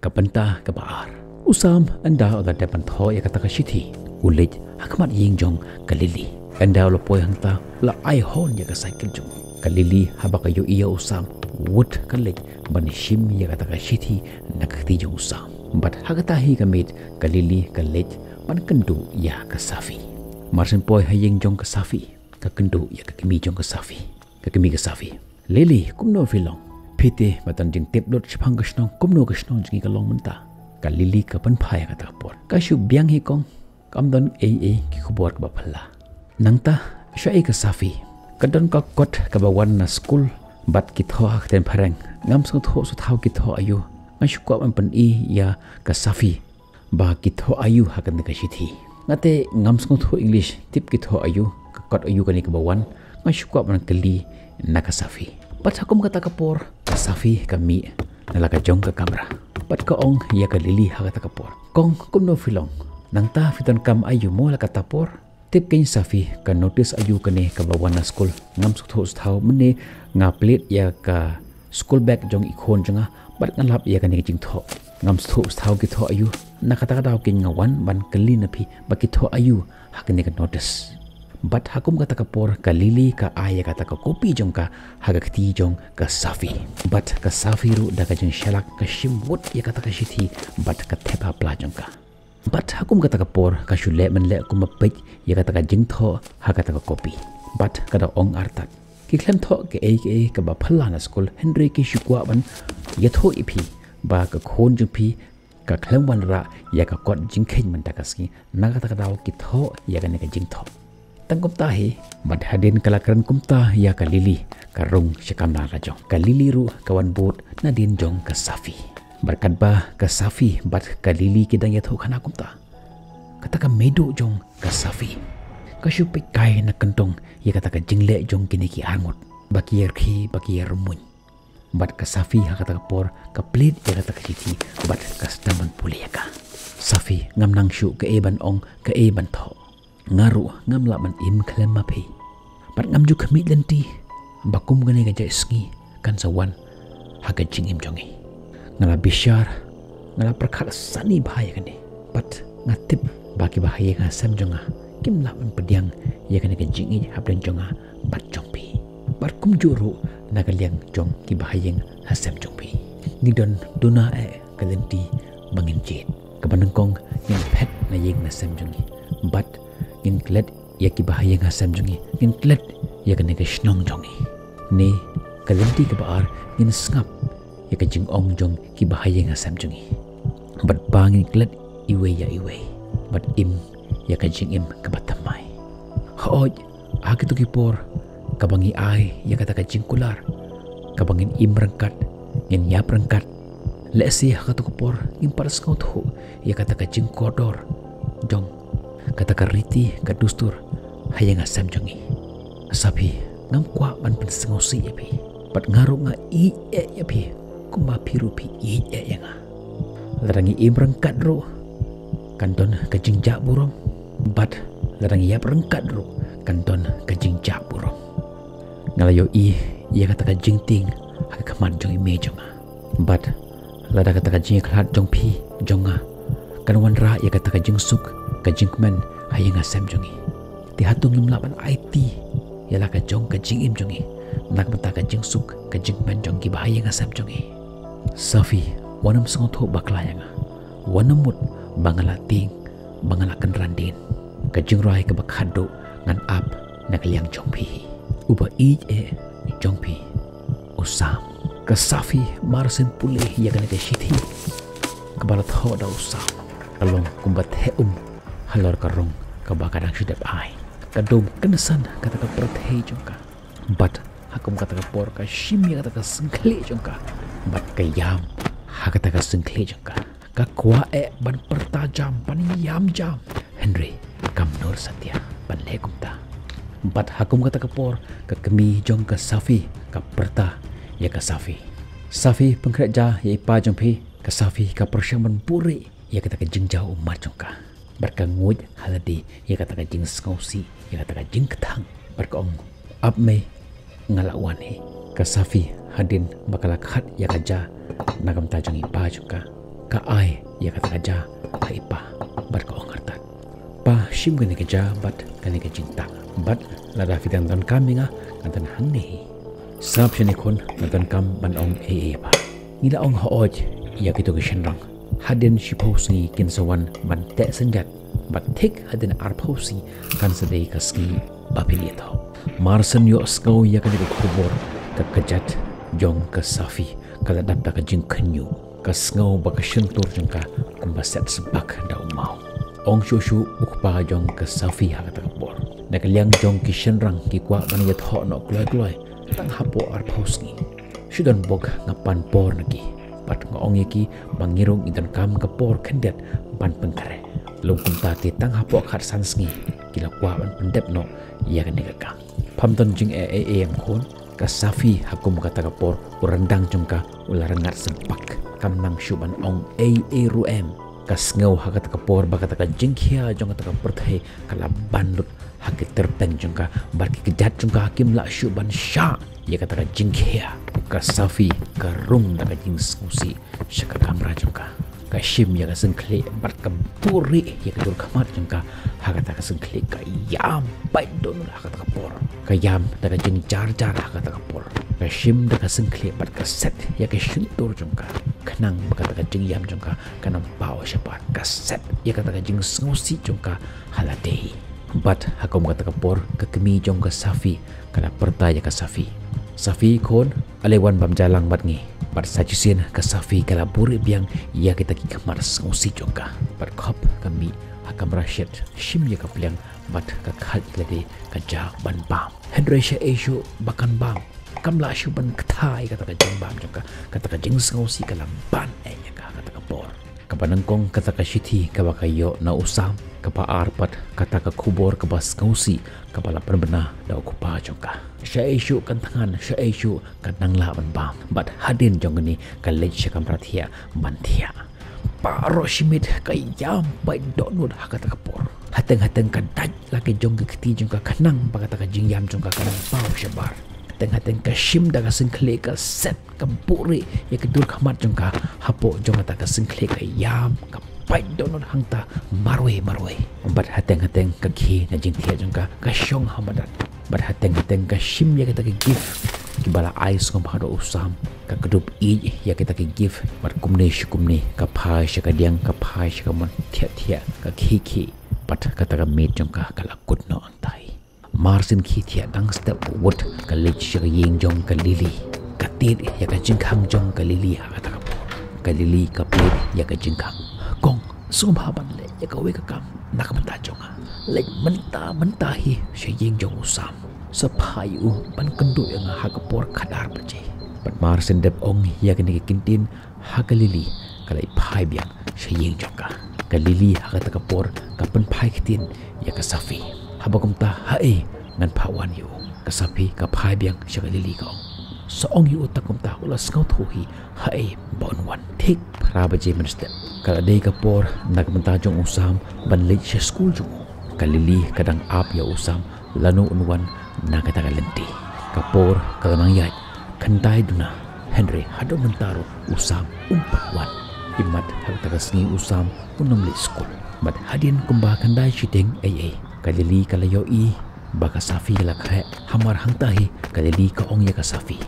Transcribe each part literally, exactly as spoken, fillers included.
Ka bynta kaba ar. U Sam ynda u la dep ban thoh ïa kata ka shithi, u leit ha khmat ïing jong ka Lily. Ynda u la poi hangta, u la ai horn ïa ka cycle jong u. Ka Lily haba ka ïohi ïa u Sam, wut ka leit ban shim ïa kata ka shithi na ka kti jong u Sam. Bad ha kata hi ka miet ka Lily ka leit ban kynduh ïa ka Safi. Mar syn poi ha ïing jong ka Safi, ka kynduh ïa ka kmie jong ka Safi. Ka kmie ka Safi. Lily, kumno phi long? Phi te ba don jingtip lut shaphang ka shnong, kumno ka shnong jong ngi ka long mynta? Ka Lily ka pynphai ha kata ka por. Ka shu biang hi kong, kam don ei ei ki khubor kaba phylla. Nangta, shaei ka Safi? Ka don ka kot kaba wan na skul bad ki thoh ha ktien phareng. Ngam sngewthuh shu thaw ki thoh aïu. Nga shu kwah ban pyni ïa ka Safi ba ki thoh aïu ha kane ka shithi. Nga te ngam sngewthuh English, tip ki thoh aïu, ka kot aïu kane kaba wan, nga shu kwah ban kylli na ka Safi. Bad ha kum kata ka por, ka Safi ka mih na la ka jong ka kamra. Bad ka ong ïa ka Lily ha kata ka por. Kong, kumno phi long? Nangta phi donkam aïu mo la kata por? Tip kein Safi, ka notice aïu kane kaba wan na skul. Ngam sngewthuh shu thaw, mynne nga plie ïa ka school bag jong i khun jong nga bad nga lap ïa kane ka jingthoh. Ngam sngewthuh shu thaw ki thoh aïu. Na kata ka daw kein nga wan ban kylli na phi ba ki thoh aïu ha kane ka notice. Bad ha kum kata ka por ka Lily ka ai ïa kata ka kopi jong ka ha ka kti jong ka Safi. Bad ka Safi ruh da ka jingshlak ka shim wut ïa kata ka shithi bad ka thep ha pla jong ka. Bad ha kum kata ka por ka shu leh mynleh kumba peit ïa kata ka jingthoh ha kata ka kopi. Bad ka da ong artat, ki khlem thoh kaei kaei kaba phylla na skul, hynrei ki shu kwah ban ïathuh ïa phi ba ka khun jong phi ka khlem wanrah ïa ka kot jingkheiñ mynta ka sngi. Na kata ka daw ki thoh ïa kane ka jingthoh. Tang kumta hi, bad hadien ka la kren kumta ïa ka Lily, ka rung sha kamra la jong. Ka Lily ruh ka wan bud nadien jong ka Safi. Bad katba ka Safi bad ka Lily ki dang ïathuh khana kumta, kata ka meiduh jong ka Safi ka shu peit kai na kyntong ïa kata ka jingleh jong kine ki arngut, ba ki ïa rkhie, ba ki ïa rmuin. Bad ka Safi ha kata ka por ka plie ïa kata ka shithi bad ka sdang ban pule ïa ka. Safi, ngam nang shuh kaei ban ong, kaei ban thoh. Nga ruh ngam lah ban im khlem ma phi. Bad ngam ju khmih lynti ba kum kane ka jait sngi kan sa wan ha ka jingim jong ngi. Nga la bishar, nga la pyrkhat sani bha ïa kane. Bad nga tip ba ki bahaïing hasem jong nga kim lah ban pdiang ïa kane ka jingïeit hapdeng jong nga bad jong phi. Bad kumjuh ruh na ka liang jong ki bahaïing hasem jong phi. Ngi don duna eh ka lynti ba ngin jied. Kaba nyngkong ngin phet na ïing na sem jong ngi. Bad ngin klet ïa ki bahaïing hasem jong ngi. Ngin klet ïa kane ka shnong jong ngi. Ne ka lynti kaba ar ngin sngap ïa ka jingong jong ki bahaïing hasem jong ngi. Bad ba ngin klet iwei ïa iwei bad im ïa ka jingim kaba thymmai. Hooid, ha kito ki por kaba ngi ai ïa kata ka jingkular, kaba ngin im ryngkat, ngin ïap ryngkat. Lehse ha kato ka por ngim pat sngewthuh ïa kata ka jingkordor jong kata ka riti ka dustur ha ïing ha sem jong ngi. Safi, ngam kwah ban pynsngewsih ïa phi. Bad nga ruh nga ïeit eh ïa phi kumba phi ruh phi ïeit eh ïa nga. Lada ngi im ryngkat ruh kan don ka jingjah burom, bad lada ngi ïap ryngkat ruh kan don ka jingjah burom. Nga la ïohi ïa kata ka jingtieng ha ka khmat jong i mei jong nga. Bad lada kata ka jingïakhlad jong phi jong nga kan wanrah ïa kata ka jingsuk ka jingkmen ha ïing ha sem jong ngi, te hato ngim lah ban aiti ïa la ka jong ka jingim jong ngi na ka bynta ka jingsuk ka jingkmen jong ki bahaïing ha sem jong ngi? Safi, wat nym sngewthuh bakla ïa nga. Wat nym mut ba nga la tieng, ba nga la kynran dien. Ka jingrwai kaba khatduh ngan ap na ka liang jong phi hi. Uba ïeit eh jong phi, u Sam. Ka Safi mar syn pule ïa kane ka shithi kaba la thoh da u Sam, ka long kumba theh um halor ka rong kaba ka dang shu dep ai. Ka dum kynsan kata ka pyrthei jong ka. Bad ha kum kata ka por ka shim ïa kata ka syngkhlieh jong ka bad ka ïam ha kata ka syngkhlieh jong ka. Ka kwah eh ban pyrta jam, ban ïam jam, hynrei kam nud satia ban leh kumta. Bad ha kum kata ka por ka kmie jong ka Safi ka pyrta ïa ka Safi. Safi, pynkhreh ja ïa i pa jong phi. Ka Safi ka pyrshang ban buhrieh ïa kata ka jingjaw ummat jong ka. Bad ka nguid ha lade ïa kata ka jingsngewsih, ïa kata ka jingkthang. Bad ka ong, ap mei, nga la wan hi. Ka Safi hadien ba ka la khat ïa ka ja na ka bynta jong i pa jong ka, ka ai ïa kata ka ja ha i pa bad ka ong artat, "Pa, shim kane ka ja bad kane ka jingtah, bad lada phi dang donkam ïa nga, nga don hangne hi. Sngap shane khun, nga donkam ban ong ei ei, pa." Ngi la ong hooid ïa kito ki shynrang, hadien shiphew sngi kin sa wan ban teh synjat, bad thik hadien arphew sngi kan sa dei ka sngi ba phin ïathoh. Marsien ïohsngew ïa kane ka khubor, ka kjat jong ka Safi ka la dap da ka jingkhynñiuh. Ka sngew ba ka shyntur jong ka kumba set sbak da u maw. Ong shuh shuh u kpa jong ka Safi ha kata ka por. Na ka liang jong ki shynrang ki kwah ban ïathoh noh kloi kloi tang hapoh arphew sngi. Shu don bok nga pan por na ki, bad nga ong ïa ki ba ngi ruh ngi donkam ka por khyndiat ban pynkhreh. Lum kumta te tang hapoh khatsan sngi ki la kwah ban pyndep noh ïa kane ka kam. Pham don jingeh ei ei em khun. Ka Safi ha kum kata ka por u ryndang jong ka u la rngat sbak. Kam nang shuh ban ong ei ei ruh em. Ka sngew ha kata ka por ba kata ka jingkhia jong kata ka pyrthei ka la ban lut ha ki tyrpeng jong ka, bad ki kjat jong ka kim lah shuh ban shah ïa kata ka jingkhia. Ka Safi ka rung da ka jingsngewsih sha ka kamra jong ka. Ka shim ïa ka syngkhlieh bad ka buhrieh ïa ka dur khmat jong ka ha kata ka syngkhlieh. Ka ïam pait dohnud ha kata ka por. Ka ïam da ka jingjar jar ha kata ka por. Ka shim da ka syngkhlieh bad ka set ïa ka shyntur jong ka, khnang ba kata ka jingïam jong ka kan ym paw shabar. Ka set ïa kata ka jingsngewsih jong ka ha lade. Bad ha kum kata ka por ka kmie jong ka Safi ka la pyrta ïa ka Safi, "Safi khun, ale wan bam ja lang bad ngi." Bad sa shisien ka Safi ka la buhrieh biang ïa kita ki khmat sngewsih jong ka. Bad khop ka mih ha kamra shet, shim ïa ka pliang bad ka khait ïa lade ka ja ban bam. Hynrei shaei shuh ba kan bam. Kam lah shuh ban kthah ïa kata ka jingbam jong ka. Kata ka jingsngewsih ka la ban eh ïa ka ha kata ka por. Kaba nyngkong kata ka shithi kaba ka ïoh na u Sam, kaba ar pat kata ka khubor kaba sngewsih kaba la pynbna da u kpa jong ka. Shaei shuh kan thngan, shaei shuh kan nang lah ban bam. Bad hadien jong kane ka leit sha kamra thiah ban thiah. Baroh shi miet ka ïam pait dohnud ha kata ka por. Hateng hateng ka dait la ki jong ki kti jong ka khnang ba kata ka jingïam jong ka kan ym paw shabar. Hateng hateng ka shim da ka syngkhlieh, ka set, ka buhrieh ïa ka dur khmat jong ka hapoh jong kata ka syngkhlieh. Ka ïam ka pait dohnud hangta marwei marwei. Bad hateng hateng ka khie na jingthiah jong ka ka shong ha madan. Bad hateng hateng ka shim ïa kita ki gift kiba la ai sngewbha da u Sam. Ka kdup ïeit ïa kita ki gift, bad kumne shi kumne, ka phai sha kadiang, ka phai sha kamon, thiah thiah, ka khie khie. Bad kata ka miet jong ka ka la kut noh hangtai. Marsien khie thiah dang step wut, ka leit sha ka ïing jong ka Lily. Ka tied ïa ka jingkhang jong ka Lily ha kata ka por. Ka Lily ka plie ïa ka jingkhang. "Kong, sngewbha ban leh ïa kawei ka kam na ka bynta jong nga. Leit mynta mynta hi sha ïing jong u Sam. Sa phai ïa u ban kynduh ïa nga ha ka por khatar baje." Bad marsien dep ong ïa kane ka ktien ha ka Lily, ka la phai biang sha ïing jong ka. Ka Lily ha kata ka por ka pynphai ktien ïa ka Safi. "Haba kumta haei ngan phah wan ïa u?" Ka Safi ka phai biang sha ka Lily ka ong, "Sa ong ïa u ta kumta, u la sngewthuh hi haei ba un wan. Thik phra baje mynstep ka la dei ka por na ka bynta jong u Sam ban leit sha skul jong u." Ka Lily ka dang ap ïa u Sam lano un wan na kata ka lynti. Ka por ka la nang ïaid khyndai duna, hynrei haduh mynta ruh u Sam um pat wan. Imat ha kata ka sngi u Sam un ym leit skul. Bad hadien kumba khyndai shiteng ei ei, ka Lily ka la ïohi ba ka Safi ka la khreh. Hamar hangta hi ka Lily ka ong ïa ka Safi,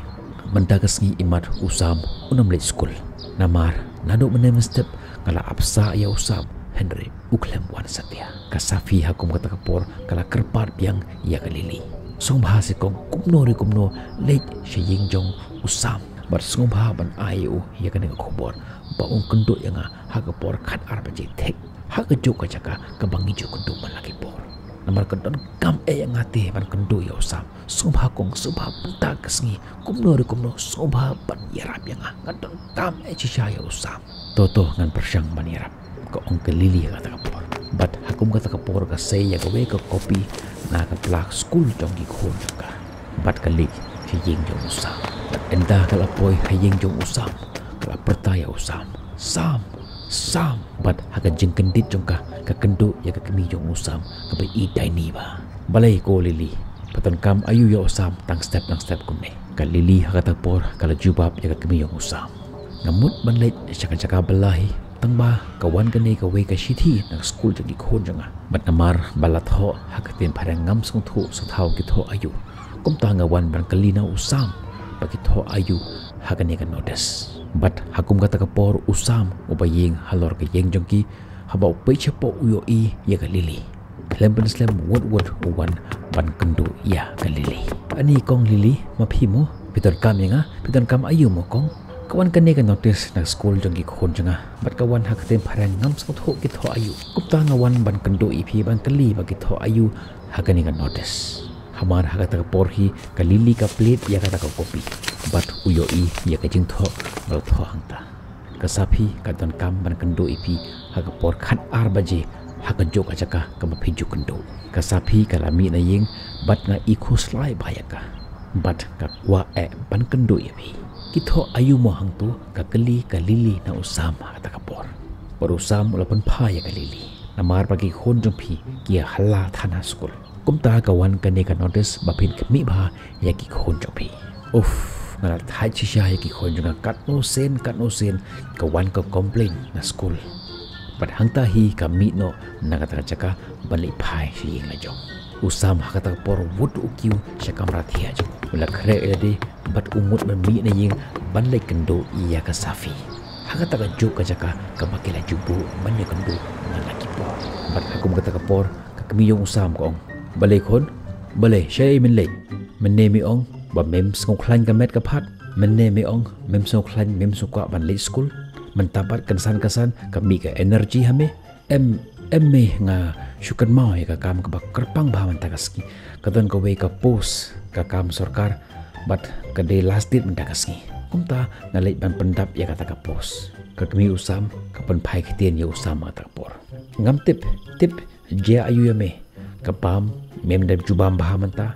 "Mynta ka sngi imat u Sam un ym leit skul. Namar naduh mynne mynstep nga la ap sah ïa u Sam, hynrei u khlem wan satia." Ka Safi ha kum kata ka por ka la kyrpad biang ïa ka Lily, "Sngewbha seh kong, kumno re kumno leit sha ïing jong u Sam, bad sngewbha ban ai ïa u ïa kane ka khubor ba un kynduh ïa nga ha ka por khatar baje thik, ha kajuh ka jaka kaba ngi ju kynduh man la ki por. Namar ka donkam eh ïa nga te ban kynduh ïa u Sam. Sngewbha kong, sngewbha mynta ka sngi, kumno re kumno sngewbha ban ïarap ïa nga. Nga donkam eh shisha ïa u Sam. To to, ngan pyrshang ban ïarap," ka ong ka Lily ha kata ka por. Bad ha kum kata ka por ka sei ïa kawei ka kopi na ka pla skul jong ki khun jong ka, bad ka leit sha ïing jong u Sam. Bad ynda ka la poi ha ïing jong u Sam, ka la pyrta ïa u Sam, "Sam, Sam." Bad ha ka jingkyndit jong ka, ka kynduh ïa ka kmie jong u Sam kaba i daini bha. "Balei ko Lily, phi donkam aïu ïa u Sam tang step tang step kumne?" Ka Lily ha kata ka por ka la jubab ïa ka kmie jong u Sam, "Nga mut ban leit sha ka jaka ba la hi, Tang ba ka wan kane kawei ka shithi na ka skul jong ki khun jong nga. Bad namar ba la thoh ha ka ktien phareng ngam sngewthuh sa thaw ki thoh aiu. Kumta nga wan ban kylli na u Sam ba ki thoh aiu ha kane ka notice. Bad ha kum kata ka por u Sam uba ïeng halor ka ïing jong ki, haba u peit shapoh u ïohi ïa ka Lily. Khlem pynslem wut wut u wan ban kynduh ïa ka Lily. Ani kong Lily, ma phi mo? Phi donkam ïa nga? Phi donkam aiu mo kong? Ka wan kane ka notice na ka skul jong ki khun jong nga. Bad ka wan ha ka ktien phareng ngam sngewthuh ki thoh aiu. Kumta nga wan ban kynduh ïa phi ban kylli ba ki thoh aiu ha kane ka notice. Hamar ha kata ka por hi ka Lily ka plie ïa kata ka kopi. Bad u ïohi ïa ka jingthoh ba la thoh hangta. Ka Safi ka donkam ban kynduh ïa phi ha ka por khat ar baje ha kajuh ka jaka kaba phi ju kynduh. Ka Safi ka la mih na ïing bad nga i khuslai bha ïa ka. Bad ka kwah eh ban kynduh ïa phi. Ki thoh aiu mo hangto, ka kylli ka Lily na u Sam ha kata ka por. Bad u Sam u la pynphai ïa ka Lily. Namar ba ki khun jong phi ki ïa hala than ha skul. Kumta ka wan kane ka notice ba phin khmih bha ïa ki khun jong phi. Uff, nga la thait shisha ïa ki khun jong nga katno sien katno sien ka wan ka complain na skul. Bad hangta hi ka mih noh na kata ka jaka ban leit phai sha ïing la jong. U Sam ha kata ka por wut u kiew sha kamra thiah jong u. U la khreh ïa lade bad u mut ban mih na ïing ban leit kynduh ïa ka Safi. Ha kata kajuh ka jaka kaba ki la ju buh ban ïa kynduh man la ki por. Bad ha kum kata ka por ka kmie jong u Sam ka ong, "Balei khun? Balei, shaei men leit? Mynne me ong ba mem sngewkhlaiñ ka met ka phad. Mynne me ong mem sngewkhlaiñ, mem sngewkwah ban leit skul. Mynta pat kynsan kynsan ka mih ka energy ha me. Em, em me, nga shu kynmaw ïa ka kam kaba kyrpang bha mynta ka sngi. Ka don kawei ka post ka kam sorkar bad ka dei last date mynta ka sngi. Kumta nga leit ban pyndap ïa kata ka post." Ka kmie u Sam ka pynphai ktien ïa u Sam ha kata ka por. "Ngam tip, tip, jia aiu ïa me? Ka bam, mem da ju bam bha mynta.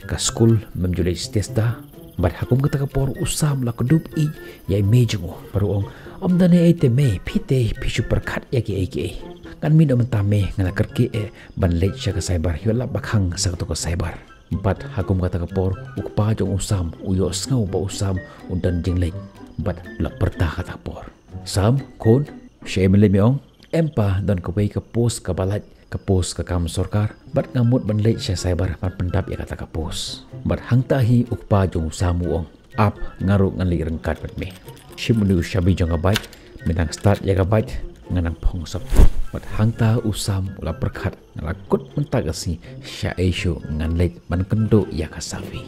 Ka skul mem ju leit stes da." Bad ha kum kata ka por u Sam la kdup ïeit ïa i mei jong u bad u ong, "Ym don ei ei te mei, phi te phi shu pyrkhat ïa kiei kiei. Ngan mih noh mynta mei, nga la kyrkieh eh ban leit sha ka cyber, ïoh lap ba khang sa kato ka cyber." Bad ha kum kata ka por u kpa jong u Sam u ïohsngew ba u Sam u don jingleit bad u la pyrta kata ka por, "Sam khun, shaei men leit me ong?" "Em pa, don kawei ka post kaba lait, ka post ka kam sorkar, bad nga mut ban leit sha cyber ban pyndap ïa kata ka post." Bad hangta hi u kpa jong u Sam u ong, "Ap, nga ruh ngan leit ryngkat bad me. Shim une u shabi jong ka bike, me nang start ïa ka bike, ngan nang phong sop." Bad hangta u Sam u la pyrkhat, "Nga la kut mynta ka sngi, shaei shuh ngan leit ban kynduh ïa ka Safi."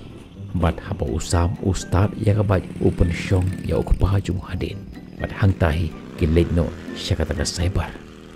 Bad haba u Sam u start ïa ka bike u pynshong ïa u kpa jong u hadien. Bad hangta hi ki leit noh sha kata ka cyber.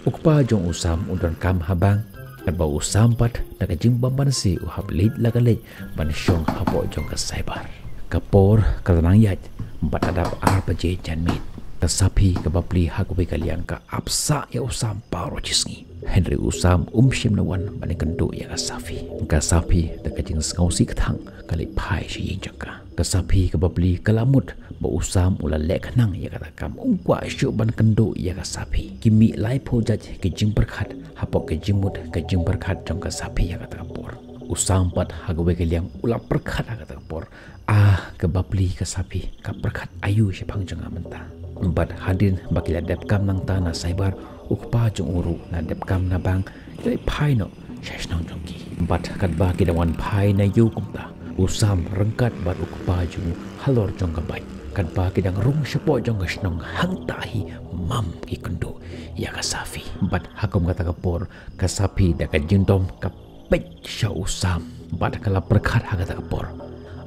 U kpa jong u Sam u donkam ha bank, katba u Sam pat da ka jingbymbanse u hap leit la ka leit ban shong hapoh jong ka cyber. Ka por ka la nang ïaid bad la dap ar baje janmiet. Ka Safi kaba plie ha kawei ka liang ka ap sah ïa u Sam baroh shi sngi. Hynrei u Sam um shym la wan ban kynduh ïa ka Safi. Ka Safi da ka jingsngewsih kthang ka leit phai sha ïing jong ka. Ka Safi kaba plie ka la mut ba u Sam u la leh khnang ïa kata ka kam, um kwah shuh ban kynduh ïa ka Safi. Ki mih laiphew jait ki jingpyrkhat hapoh ki jingmut ki jingpyrkhat jong ka Safi ha kata ka por. U Sam pat ha kawei ka liang u la pyrkhat ha kata ka por, "Ah, kaba plie ka Safi, ka pyrkhat aiu shaphang jong nga mynta?" Bad hadien ba ki la dep kam nangta na cyber, u kpa jong u ruh la dep kam na bank, ki la phai noh sha shnong jong ki. Bad katba ki dang wan phai na ïew kumta, u Sam ryngkat bad u kpa jong u halor jong ka bike. Katba ki dang rung shapoh jong ka shnong, hangta hi mam ki kynduh ïa ka Safi. Bad ha kum kata ka por ka Safi da ka jingdom ka peit sha u Sam bad ka la pyrkhat ha kata ka por,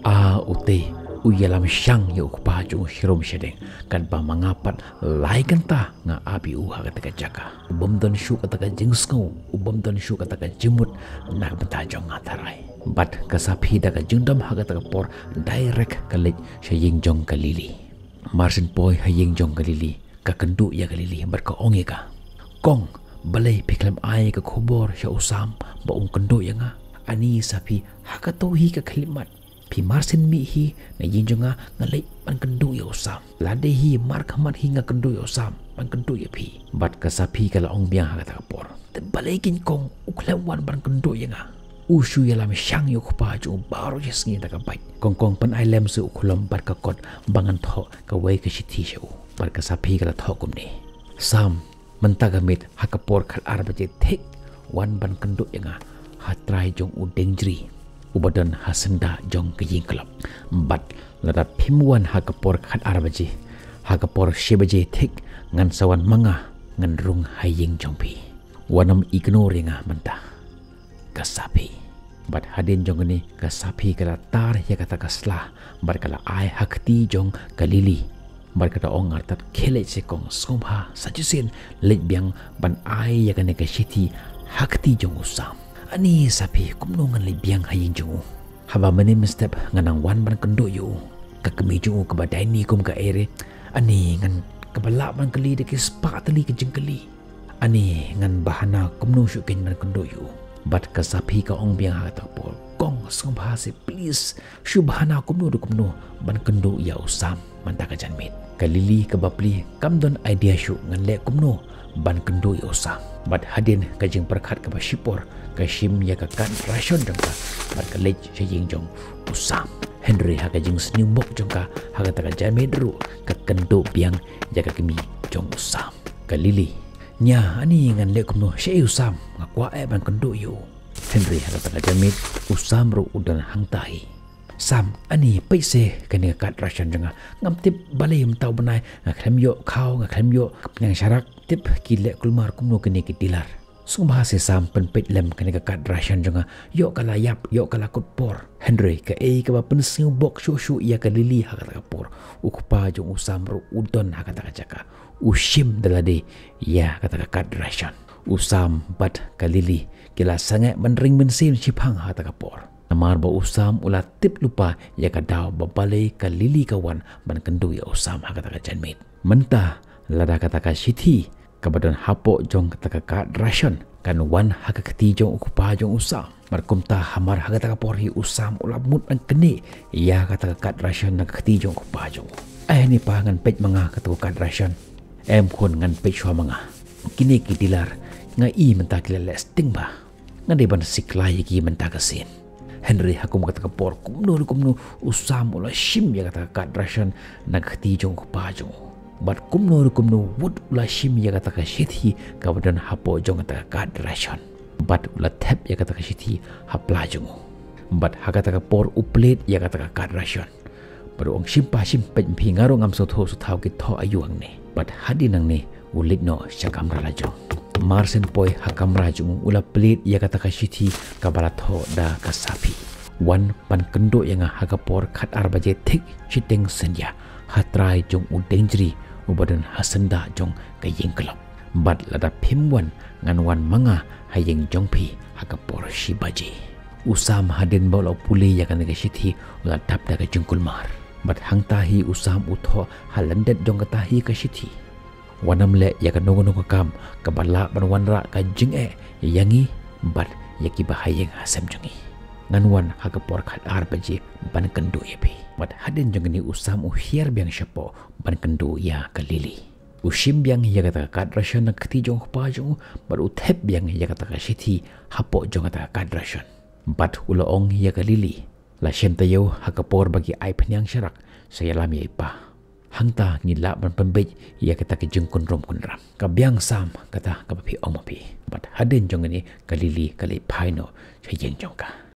"Ah, ute, u ïalam shang ïa u kpa jong u sharum shading, katba ma nga pat lai kynta nga ap ïa u ha kata ka jaka. U bym don shuh kata ka jingsngew, u bym don shuh kata ka jingmut na ka bynta jong nga tharai." Bad ka Safi da ka jingdom ha kata ka por direct ka leit sha ïing jong ka Lily. Marsien poi ha ïing jong ka Lily, ka kynduh ïa ka Lily bad ka ong ïa ka, "Kong, balei phi khlem ai ka khubor sha u Sam ba un kynduh ïa nga? Ani Safi, ha kato hi ka khyllipmat. Phi marsien mih hi na ïing jong nga, nga leit ban kynduh ïa u Sam. Lade hi markhmat hi nga kynduh ïa u Sam ban kynduh ïa phi." Bad ka Safi ka la ong biang ha kata ka por, "Te balei keiñ kong u khlem wan ban kynduh ïa nga? U shu ïalam shang ïa u kpa jong u baroh shi sngi da ka bike. Kong, kong, pyn-ai lem seh u khlom bad ka kot ba ngan thoh kawei ka shithi sha u." Bad ka Safi ka la thoh kumne, Sam, mynta ka miet ha ka por khat ar baje thik, wan ban kynduh ïa nga ha trai jong u Dengjri uba don ha syndah jong ka ïing club. Bad lada phim wan ha ka por khat ar baje, ha ka por shi baje thik, ngan sa wan ma nga, ngan rung ha ïing jong phi. Wat nym ignore ïa nga mynta, ka Saphi. Bad hadien jong kane, ka Saphi ka la tar ïa kata ka sla bad ka la ai ha kti jong ka Lily. Bad ka da ong artat, khie leit sha kong, sngewbha sa shisien leit biang ban ai ïa kane ka shithi ha kti jong u Sam. Ani Saphi, kumno ngan leit biang ha ïing jong u? Haba mynne mynstep nga nang wan ban kynduh ïa u. Ka kmie jong u kaba dei ni kum ka ere. Ani ngan kaba lah ban kylli da ki spah tylli ki jingkylli. Ani ngan bahana kumno shuh kein ban kynduh ïa u? Bad ka Saphi ka ong biang ha kata ka por, kong, sngewbha seh, please, shu bahana kumno da kumno ban kynduh ïa u Sam mynta ka janmiet. Ka Lily kaba pli kam don idea shuh ngan leh kumno ban kynduh ïa u Sam. Bad hadien ka jingpyrkhat kaba shipor, ka shim ïa ka kad ration jong ka bad ka leit sha ïing jong u Sam. Hynrei ha ka jingsngewbok jong ka ha kata ka janmiet ruh, ka kynduh biang ïa ka kmie jong u Sam, ka Lily. Nia, ani ngan leh kumno, shaei u Sam? Nga kwah eh ban kynduh ïa u. Hynrei ha kata ka janmiet u Sam ruh u don hangta hi. Sam, ani peit seh kane ka kad ration jong nga. Ngam tip balei mynta u bnai nga khlem ïoh khaw, nga khlem ïoh pynïaid sharak. Tip ki leh kulmar kumno kine ki dealer. Sngewbha seh Sam, pynpeit lem kane ka kad ration jong nga. Ïoh ka la ïap, ïoh ka la kut por. Hynrei kaei kaba pynsngewbok shuh shuh ïa ka Lily ha kata ka por, u kpa jong u Sam ruh u don ha kata ka jaka. U shim da lade ïa kata ka kad ration. U Sam bad ka Lily ki la sangeh ban ring mynsiem shiphang ha kata ka por. Namar ba u Sam u la tip lypa ïa ka daw ba balei ka Lily ka wan ban kynduh ïa u Sam ha kata ka janmiet. Mynta lada kata ka shithi kaba don hapoh jong kata ka kad ration kan wan ha ka kti jong u kpa jong u Sam. Mar kumta hamar ha kata ka por hi u Sam u la mut ban knieh ïa kata ka kad ration na ka kti jong u kpa jong u. Ai hani pa, ngan peit ma nga kata ka kad ration. Em khun, ngan peit shuwa ma nga. Kine ki dealer nga i mynta ki la leh sting bha. Nga dei ban sikla ïa ki mynta ka sien. Hynrei ha kum kata ka por, kumno ruh kumno u Sam u la shim ïa kata ka kad ration na ka kti jong u kpa jong u. Bad kumno ruh kumno wut u la shim ïa kata ka shithi kaba don hapoh jong kata ka kad ration. Bad u la thep ïa kata ka shithi ha pla jong u. Bad ha kata ka por u plie ïa kata ka kad ration. Bad u ong, shim pa, shim, peit ma phi, nga ruh ngam sngewthuh sngewthaw ki thoh aïu hangne. Bad hadien nangne u leit noh sha kamra la jong. Mar shen poi ha kamra jong u, u la plie ïa kata ka shithi kaba la thoh da ka Saphi. Wan ban kynduh ïa nga ha ka por khat ar baje thik shiteng synñia ha trai jong u Dengjri uba don ha syndah jong ka ïing club. Bad lada phim wan, ngan wan ma nga ha ïing jong phi ha ka por shi baje. U Sam hadien ba u la pule ïa kane ka shithi u la dap da ka jingkulmar. Bad hangta hi u Sam u thoh ha lyndet jong kata hi ka shithi. Wat nym leh ïa kano kano ka kam kaba lah ban wanrah ka jingeh ïa ngi bad ïa kiba ha ïing ha sem jong ngi. Ngan wan ha ka por khat ar baje ban kynduh ïa phi. Bad hadien jong kane u Sam u hiar biang shapoh ban kynduh ïa ka Lily. U shim biang ïa kata ka kad ration na ka kti jong u kpa jong u, bad u thep biang ïa kata ka shithi hapoh jong kata ka kad ration. Bad u la ong ïa ka Lily, la shem taïew ha ka por ba ki ai pynïaid sharak, sa ïalam ïa i pa. Hangta ngi lah ban pynbeit ïa kata ka jingkynrum kynram. Ka biang Sam kata kaba phi ong ma phi. Bad hadien jong kane ka Lily ka leit phai noh sha ïing jong ka.